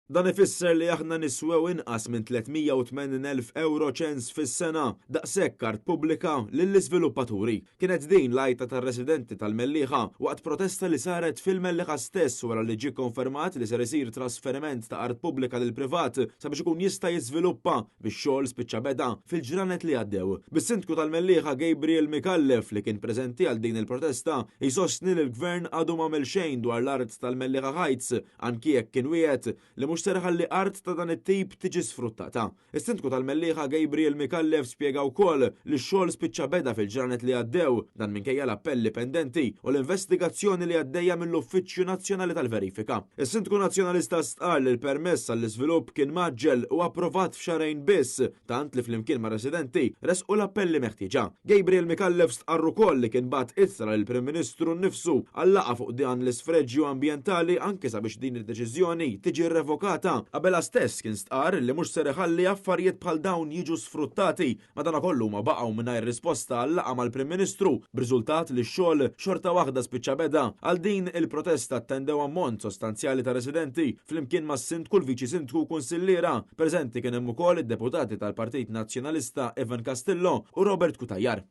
Dan ifisser li aħna niswew inqas minn 380,000 ewro ċens fis-sena, daqshekk art pubblika lill-iżviluppaturi. Kienet din l-għajta tar-residenti tal-Mellieħa waqt protesta li saret fil-Mellieħa stess wara li ġie konfermat li ser isir trasferiment ta' art pubblika lill-privat sabiex ikun jista' jiżviluppa bix-xogħol spiċċa beda fil-ġranet li għaddew. Bis-Sindku tal-Mellieħa Gabriel Micallef li kien preżenti għal din il-protesta jsostni li l-Gvern għadu m'għamel xejn dwar l-art tal-Mellieħa Heights anki jekk kien wiegħed li mhux ser iħalli art ta' dan it-tip tiġi sfruttata. Is-Sindku tal-Mellieħa Gabriel Micallef spjega wkoll li x-xogħol spiċċa beda fil-ġranet li għaddew, dan minkejja l-appelli pendenti u l-investigazzjoni li għaddejja mill-Uffiċċju Nazzjonali tal-Verifika. Is-Sindku Nazzjonalista stqarr li l-permess għall-iżvilupp kien mgħaġġel u approvat f'xahrejn biss, tant li flimkien mar-residenti ressqu l-appelli meħtieġa. Gabriel Micallef stqarr ukoll li kien bagħat ittra lill-Prim Ministru nnifsu għal laqgħa fuq dan l-isfreġju ambjentali anke sabiex din id-deċiżjoni tiġi revokata. Abela stess kien stqarr li mhux ser iħalli affarijiet bħal dawn jiġu sfruttati. Madanakollu huma baqgħu mingħajr risposta għal-laqgħa mal-Prim Ministru b'riżultat li x-xogħol xorta waħda spiċċa beda. Għal din il-protesta attendew ammont sostanzjali ta' residenti flimkien mas-Sindku, l-Viċi Sindku u kunsilliera. Preżenti kien hemm ukoll id-deputati tal-Partit Nazzjonalista Ivan Castillo u Robert Cutajar.